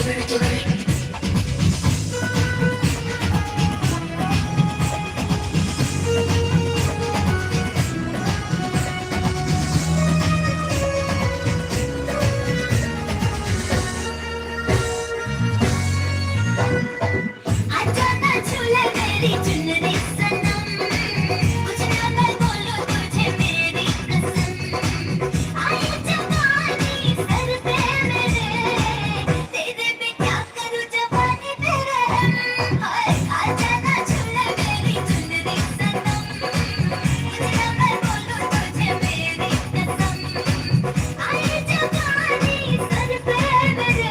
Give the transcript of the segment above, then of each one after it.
आजा ना झूले मेरी चुनरी सनम, कुछ ना मैं बोलूं तुझे मेरी कसम। आई जवानी सर पे मेरे, तेरे पे क्या करूं जवानी पे रहम। हाय आजा ना झूले मेरी चुनरी सनम, कुछ ना मैं बोलूं तुझे मेरी कसम। आई जवानी सर पे मेरे,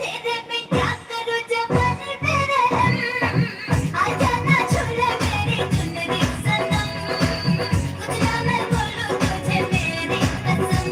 तेरे पे क्या करूं जवानी पे रहम। आजा ना झूले मेरी चुनरी सनम, कुछ ना मैं बोलूं तुझे मेरी कसम।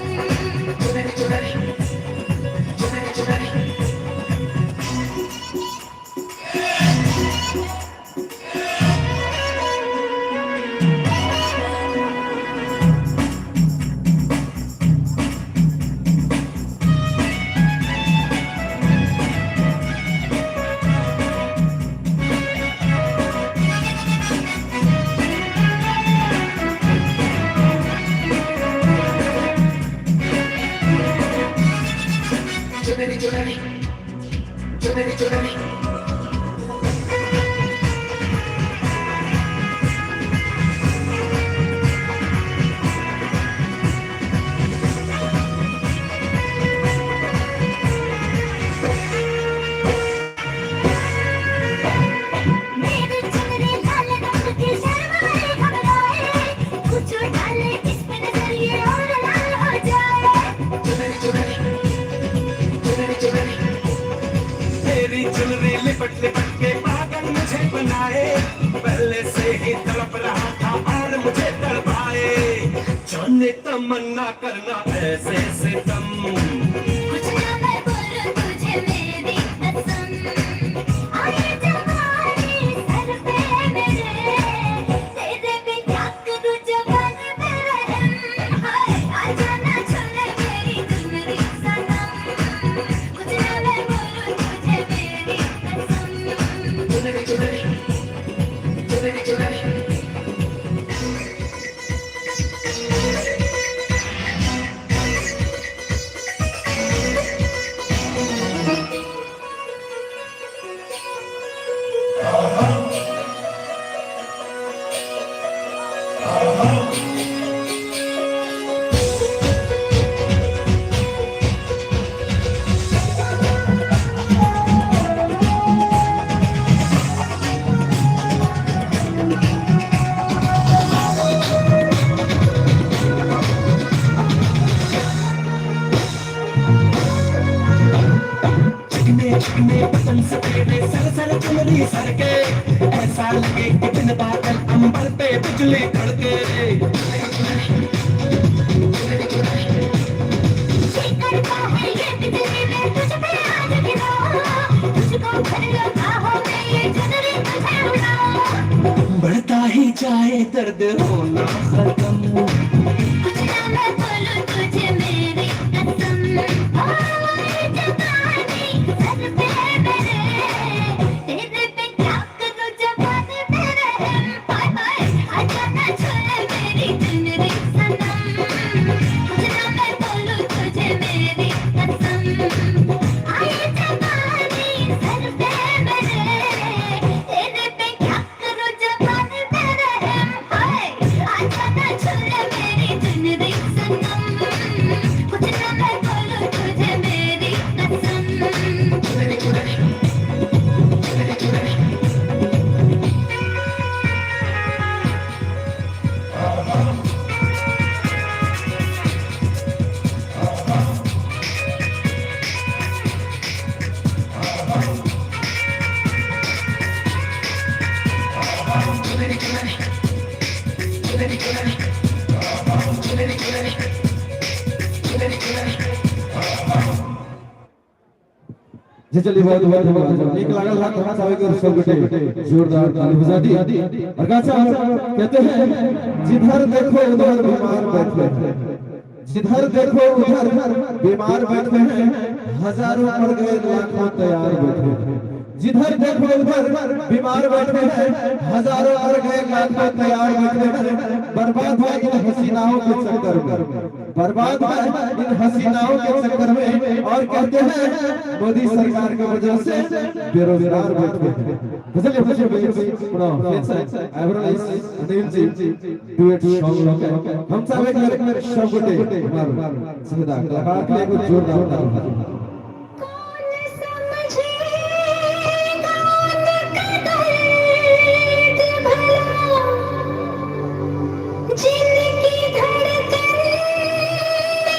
मेरी चुनरी लाल रंग की शर्माए घबराए, कुछ डाले इस पे नजर ये और लाल हो जाए। तेरी चुनरी लिपट लिपट के पागल मुझे बनाए, पहले से ही तड़प रहा था और मुझे तड़पाए। जाने तमन्ना करना ऐसे सितम। कुछ ना मैं बोलूं तुझे मेरी कसम, आई जवानी सर पे मेरे, तेरे पे क्या करूं जवानी पे रहम। हाय आजा ना झूले मेरी चुनरी सनम, कुछ ना मैं बोलूं तुझे मेरी कसम। चिकने चिकने बदन से तेरे सर सर चुनरी सरके, ऐसा लगे कि बिन बादल अंबर पे बिजली कड़के। जी करता है ये बिजली मैं तुझ पे आज गिराऊं, तुझको भर लो बाहों में ये चुनरी तुझे उड़ाऊं। बढ़ता ही जाए दर्द होना खत्म। कुछ ना मैं बोलूं तुझे मेरी कसम, आई जवानी सर पे मेरे, तेरे पे क्या करूं जवानी पे रहम। हाय हाय आजा ना झूले मेरी चुनरी सनम, कुछ ना मैं बोलूं तुझे मेरी कसम। आई जवानी सर पे मेरे, तेरे पे क्या करूं जवानी पे रहम। हाय आजा ना झूले मेरी चुनरी सनम, कुछ ना मैं बोलूं तुझे मेरी कसम। जी चलिए, बहुत बहुत धन्यवाद। नीक लागल हाथ हाथ आवे के सब गोटे जोरदार ताली बजा दी। और गाचा कहते हैं, जिधर देखो उधर बीमार बैठे हैं, जिधर देखो उधर बीमार बैठे हैं, हजारों मर गए लाखों तैयार बैठे हैं। जिधर देखो उधर बीमार बैठे हैं, हजारों मर गए लाखों तैयार बैठे हैं। बर्बाद हुआ इन हसीनाओं के चक्कर में, बर्बाद हुआ इन हसीनाओं के चक्कर में। और कहते हैं मोदी सरकार की वजह से बेरोजगार बैठे हैं। बुझलिए बुझलिए अनिल जी डुएट सॉन्ग लके हम सब एक बेर सब गोटे हमार सीधा कलाकार के लिए एगो जोरदार ताली। कौन समझेगा उनका दर्द भला, जिनकी धड़कन ने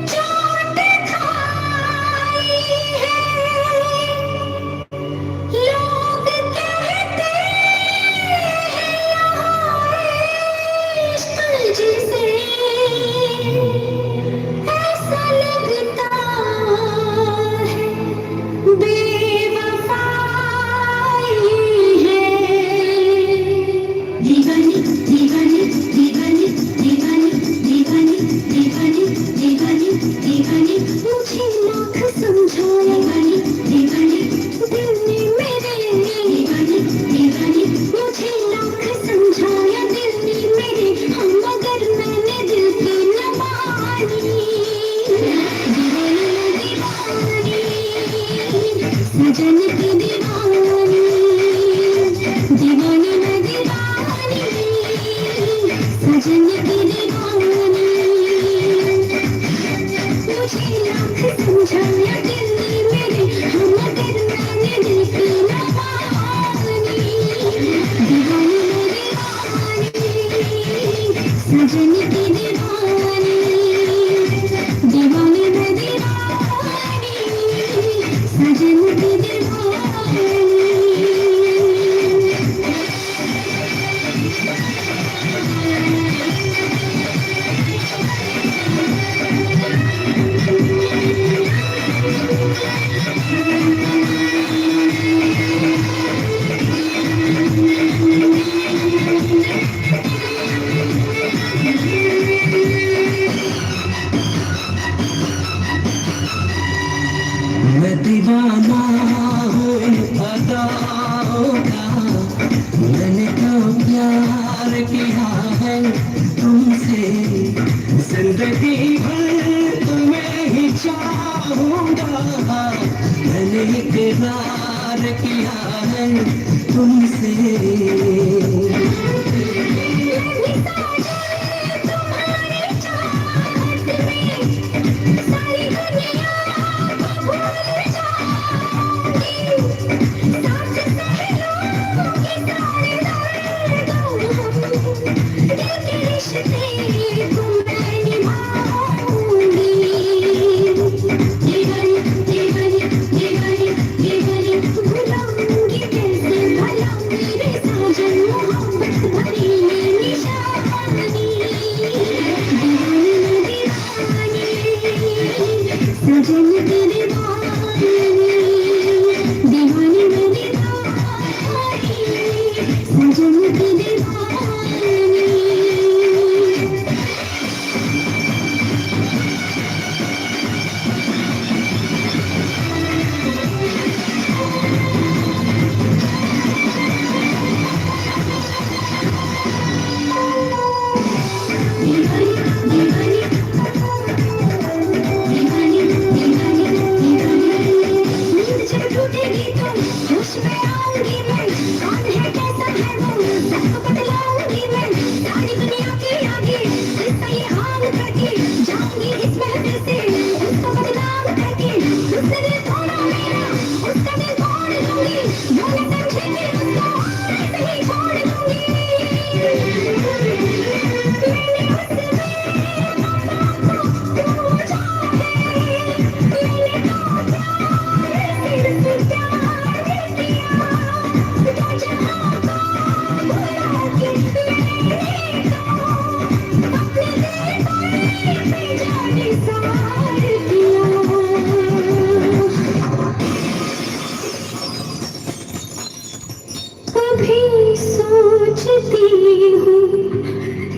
चोट खाई है। लोग कहते हैं यहाँ इश्क जिसे ऐसा लगता है बेवफाई है। दीवानी दीवानी दीवानी दीवानी दीवानी दीवानी दीवानी दीवानी, मुझे लाख समझाया। दीवानी दीवानी, दिल ने मेरे। दीवानी दीवानी, मुझे लाख समझाया दिल ने मेरे, हाँ मगर मैंने दिल की न मानी। दीवानी मैं दीवानी, सजन की दीवानी। दीवानी मैं दीवानी, सजन की दीवानी। मुझे लाख समझाया दिल ने मेरे, हाँ मगर मैंने दिल की न मानी। दीवानी मैं दीवानी, सजन की दीवानी। दीवानी मैं दीवानी, सजन की दीवानी। मैं दीवाना हूँ इन अदाओं का, मैंने तो प्यार किया है तुमसे। जिंदगी भर तुम्हें ही चाहूंगा, मैंने इकरार किया है तुमसे। मैं भी साजन तुम्हारी चाहत में सारी दुनिया को भूल जाऊंगी। साथ सह लूंगी सारे दर्द गम, दिल के रिश्ते को मैं निभाऊंगी। दीवानी दीवानी दीवानी दीवानी, भुलाऊंगी कैसे भला मेरे साजन मोहब्बत भरी ये निशानी। दीवानी मैं दीवानी, सजन की दीवानी। दीवानी मैं दीवानी, सजन की दीवानी। दीवानी दीवानी दीवानी दीवानी दीवानी, नींद जब टूटेगी तो होश में आऊंगी मैं। कौन है कैसा है वो सबको बतलाऊंगी मैं। सारी दुनिया के आगे किस्सा ये आम करके जाऊंगी इस महफिल से, उसको बदनाम करके। उसने दिल तोड़ा मेरा, उसका दिल तोड़ दूंगी। वो न समझे फिर उसको ऐसे ही छोड़ दूंगी। मैंने उस बेवफा को पूछा है, मैंने तो प्यार सिर्फ प्यार किया। दो जहां को भुला के मैंने तो अपने दिल पे जानिसार किया। कभी सोचती हूँ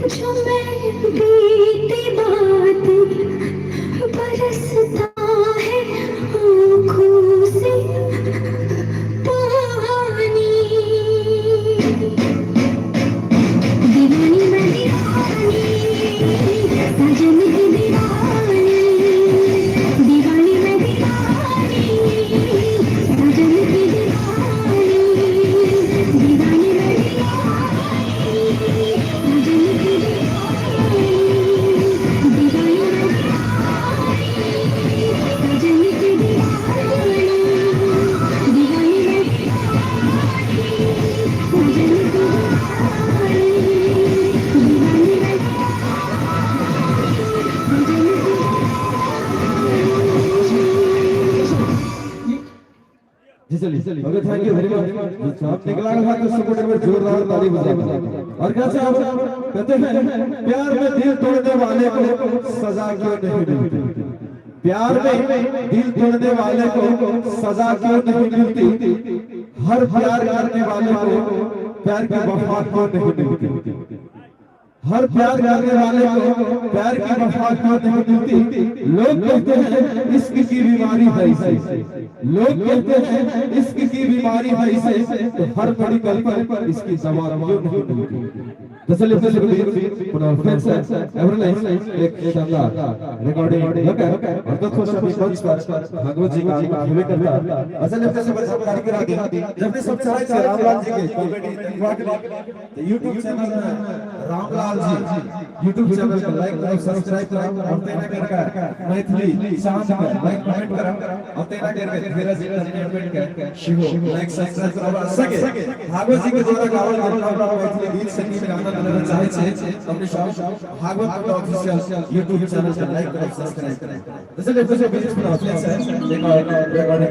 जो मैं बीती बात जी चलिए, okay, thank you very much. सब निकला था तो सबको एक बार जोरदार ताली बजा। और क्या साहब कहते हैं, प्यार में दिल तोड़ने वाले को सजा क्यों नहीं मिलती? प्यार में दिल तोड़ने वाले को सजा क्यों नहीं मिलती? हर प्यार करने वाले को प्यार की वफा क्यों नहीं मिलती? हर प्यार करने वाले को प्यार की वफा क्यों नहीं मिलती? लोग कहते हैं इश्क की बीमारी है इसे, लोग कहते हैं इश्क की बीमारी है इसे, तो हर मेडिकल पर इसकी दवा क्यों नहीं मिलती? तो चलिए चलिए, पुनः फिर से एवरलाइन एक शानदार रिकॉर्डिंग होकर और दोस्तों सभी मंच पर भागवत जी का आगमन करता। असल में सबसे बड़ा कार्यक्रम जब भी सब चढ़ाई छै रामलाल जी के कॉमेडी देखबाक लेल, तो यूट्यूब चैनल में रामलाल जी यूट्यूब चैनल के लाइक करो, सब्सक्राइब करो और तेना करके मैथिली चांद के लाइक कमेंट करो और तेना करके धीरज एंटरटेनमेंट के शिवो लाइक सब्सक्राइब करो। सके भागवत जी के द्वारा गावल गेल मैथिली गीत संगीत के आनंद लेना चाहे छै, अपने सब भागवत ऑफिशियल यूट्यूब चैनल के लाइक करो, सब्सक्राइब करो। तो चलिए फिर से बीच में फिर से रिकॉर्डिंग।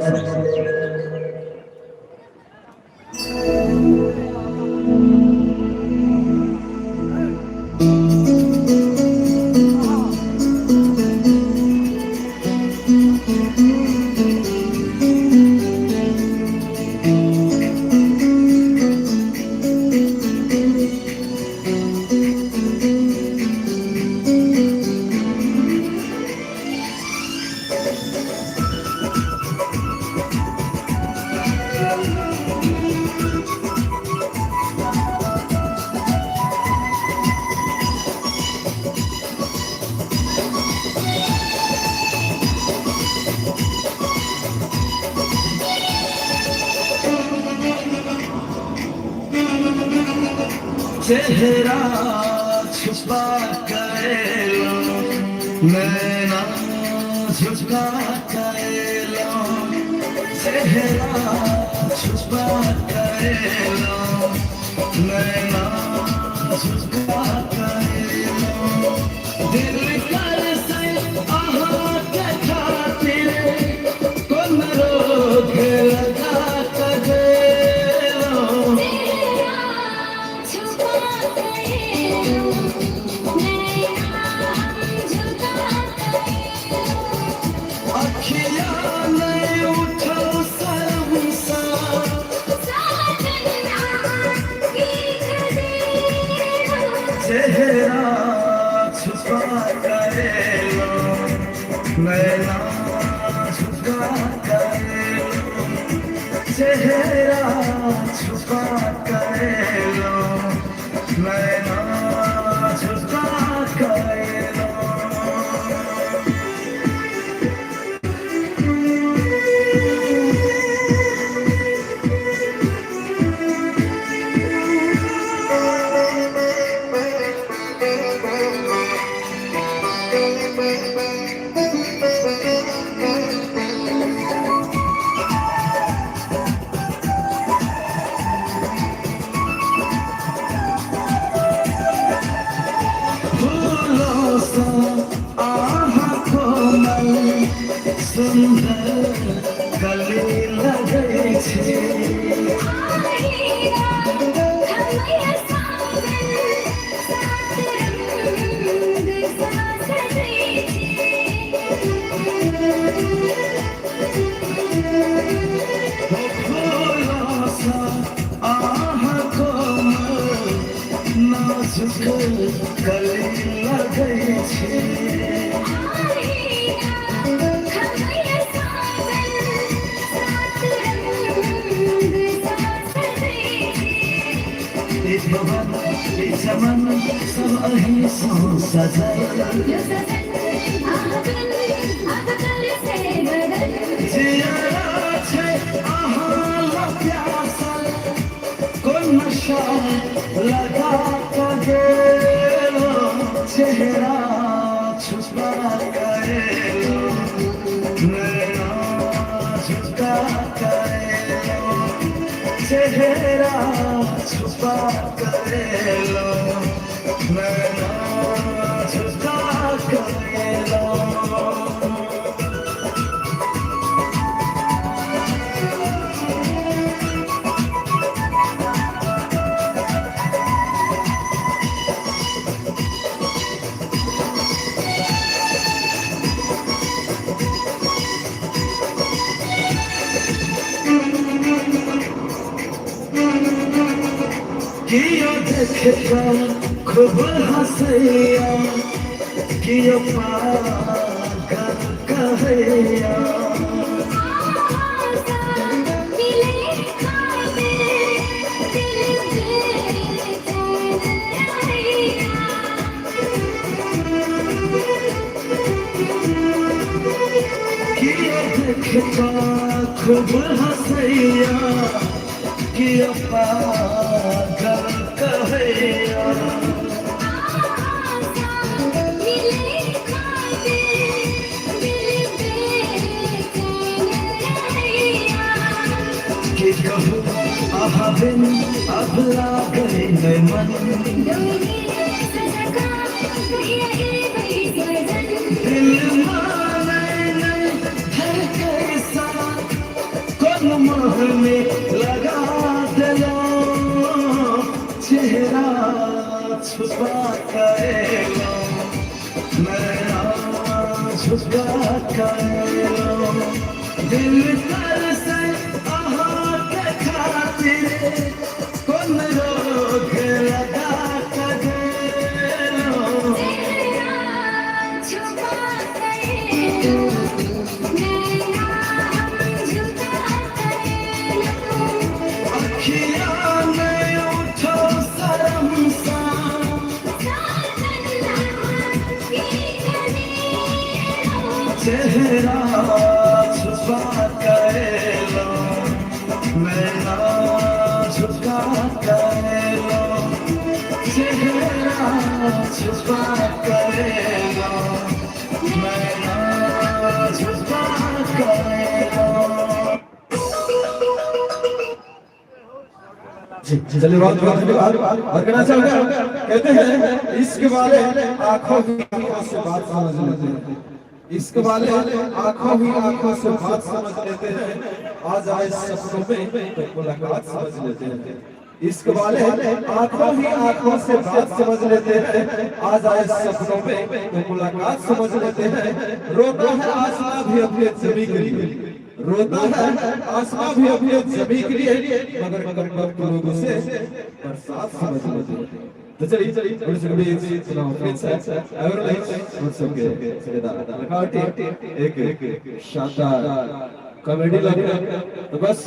चेहरा छुपा कर लो, नैना झुका कर लो। चेहरा छुपा कर लो, नैना झुका कर लो। दिल कर से अहाँ के खातिर कोन रोग लगा कर लो। चेहरा छुपा कर नैना झुका कर। अखिया नहीं उठो शर्म सा। साजन की खदेरो। चेहरा छुपा कर लो, नैना झुका कर लो। चेहरा छुपा कर लो, नैना झुका कर लो। फूलों सा आहा कोमल सुंदर कली लगै छै। आएगा हम सावन सात रंग सा सजै छे। फूलों सा आहा कोमल नाजुक कली लगै छै। आएगा हम सावन सात रंग सा सजै छे। ई भवन ई चमन सब अहीं सँ सजल। यो सजन आगन आगन से बदल। जियरा छै अहाँ ला प्यासल, कोन नशा लगा के गेलो। चेहरा छुपा कर लो, नैना झुका कर लो। चेहरा छुपा कर लो, नैना झुका कर लो। देखता खूब हसैया, कियो पागल कहैया। मिले खाते दिल बेचैन रहैया। कियो देखता खूब हसैया, कियो पागल कहैया। मिले खाते दिल बेचैन रहैया। की कहू अहाँ बिन अब लागै नै मन। डोली सजका कहिया एबै सजन। दिल मानै नै धड़कै साथ, कोन मोहनी लगा देलो, चेहरा छुपा के एलो, नैना झुका के एलो। दिल तरसै अहाँके खातिर, कोन रोग लगा के गेलो। चेहरा छुपा के नैना हम झुका के। अखिया में उठो शरम सा, साजन की करेलो। चेहरा छुपा के एलो, नैना झुका के एलो। चेहरा छुपा के एलो, नैना झुका के एलो। जी, चलिए, बहुत बहुत धन्यवाद। और कहना चाहूंगा, कहते हैं, इश्क वाले आंखों ही आंखों से बात समझ लेते हैं, इश्क वाले आंखों ही आंखों से बात समझ लेते हैं, आ जाए सपनों में तो मुलाकात समझ लेते हैं। इश्क वाले आंखों ही आंखों से बात समझ लेते हैं, आ जाए सपनों में तो मुलाकात समझ लेते हैं। रोता है आसमां भी अपने जमी के लिए, रोता है आसमां भी अपने जमी के लिए, मगर कमबख्त लोगों से बरसात समझ लेते हैं। तो चलिए, थोड़ी सी एक शानदार कॉमेडी लग तो बस।